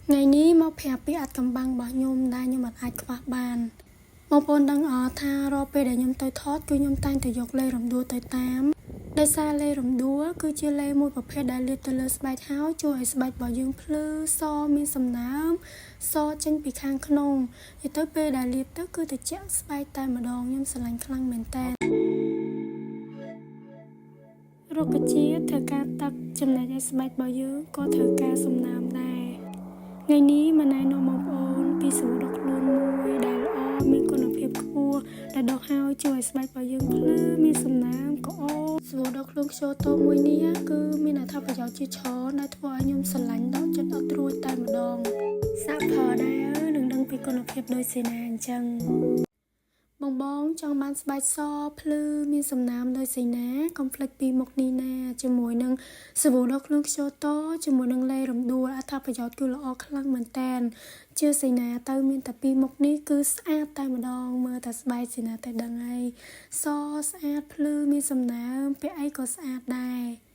ថ្ងៃនេះមកប្រាប់ពីអាថ៌កំបាំងរបស់ខ្ញុំដែលខ្ញុំអត់អាចខ្វះបានបងប្អូនដឹងអត់ថារាល់ពេលដែលខ្ញុំទៅថតគឺខ្ញុំតែងតែយកឡេរំដួលទៅតាមដោយសារឡេរំដួលគឺជាឡេមួយប្រភេទដែលលាបទៅលើស្បែកហើយជួយឲ្យស្បែករបស់យើងភ្លឺសមានសំណើមសចេញពីខាងក្នុងនិយាយទៅពេលដែលលាបទៅគឺត្រជាក់ស្បែកតែម្ដងខ្ញុំស្រឡាញ់ខ្លាំងមែនតើរុក្ខជាតិត្រូវការទឹកចំណែកឯស្បែករបស់យើងក៏ត្រូវការសំណើមដែរថ្ងៃនេះមកណែនាំបងប្អូនពីសាប៊ូដុសខ្លួនមួយដែលល្អមានគុណភាពខ្ពស់ដែលដុសហើយជួយឲ្យស្បែករបស់យើងភ្លឺមានសំណើមក៏អូសាប៊ូដុសខ្លួនខ្យូតូមួយនេះគឺមានអត្ថប្រយោជន៍ជាច្រើនដែលធ្វើឲ្យខ្ញុំស្រឡាញ់ដកចិត្តអត់រួចតែម្ដងសាកផលដែរនឹងដឹងពីគុណភាពដូចសេណាអញ្ចឹង បងបងចង់បានស្បែកសភ្លឺមានសំណើមដូចសេណាកុំភ្លេចពីមុខនេះណាជាមួយនឹងសាប៊ូដុសខ្លួនខ្យូតូជាមួយនឹងឡេរំដួលអត្ថប្រយោជន៍គឺល្អខ្លាំងមែនតែនជឿសេណាទៅមានតែពីរមុខនេះគឺស្អាតតែម្ដងមើលតែស្បែកសេណាតែដឹងហើយសស្អាតភ្លឺមានសំណើមពាក់អីក៏ស្អាតដែរ។